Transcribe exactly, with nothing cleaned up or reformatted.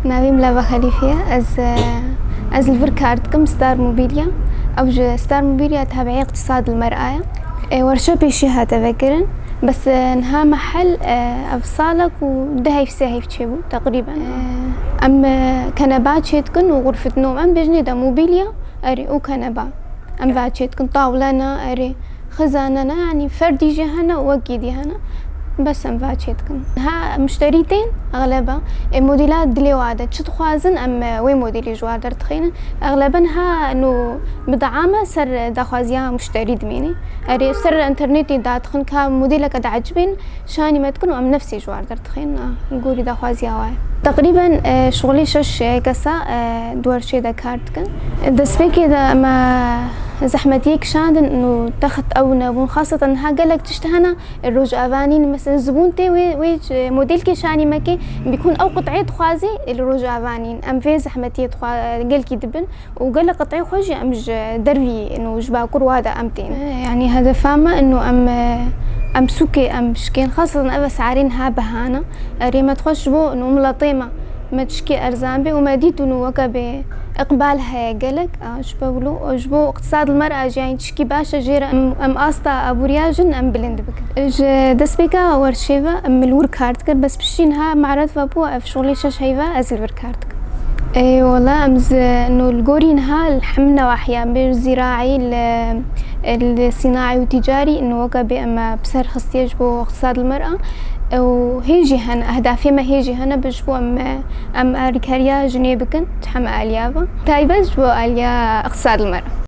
Navê min Lava Xelîfî ye. Ez, e, ez li vir kar dikim, Star Mobilya. Ew ji Star Mobilya tabi'ê Iqtisad li Mer'a ye. E, werşa pêşî hate vekirin. Bes, e, niha mehel, e, ev salek û du heyv, sê heyv çêbû teqrîben. E, em, e, keneba çêdikin û xurfetnûm. Em bêjinê de mobilya, erê, û keneba. Em va çêdikin, tawlena, erê, xizanena, yanî ferdî jî hene û wekî dî hene. Bes em va çêdikin. Ha, muşterî tên, exleba. E, modîla dilê wa de çi dixwazin, em, e, wê modîlî ji wa derdixînin. Exleben ha, no, bi deame ser daxwaziya muşterî dimînî. Erê, ser înternetê dadixin ka modîleke diecibên, şanî me dikin û em nefsê ji war derdixînin. A, gorî daxwaziya wa ye. Teqrîben, e, şixulê şeş, e, kesa, e, di werşê de kar dikin. Destpêkê de me zehmetiyê kişandin û text ew nebûn. Xaseten niha gelek tişt hene, e, rojavanîn, mesela zibûn tê wê, wê, e, modêlkê şanî me kê, bîkûn ew qit'ê dixwazî, e, li rojavanîn. Em vê zehmetiyê dixwa-, gelkî dibin. û gelek qit'ê xwe jî em ji dervî, ino ji Bakur wa de em tên. Yanî hedefa me ino em, em sûkê em bişkên, xaseten ev esarên ha bihana. Erê me dixwe ji bo ino miletê me, me tişkê erzan bê û me dît ino weke bê iqbal heye gelek, a, ji bo wilo, ji bo iqtisad li Mer'a jî yanî tişkî baş e jê re em, em asta abûriya jin em bilind bikin. Ji destpêka werşê ve em li wir kar dikir, bes piştî niha me'rad ve bû ev şixulê şeş heyve ez li vir kar dikim. Ê, wela em zi-, no, li gorî niha li hemî newahiyan, bê zîraî, li, li sînaî û tîcarî, no, weke bê em bi ser xistiye ji bo iqtisad li Mer'a. Û hê jî hene, ehdafê me hê jî hene, bi ji bo em, em alîkariya jinê bikin, ji hemî aliya ve. Taybet ji bo aliya iqtisad li Mer'a.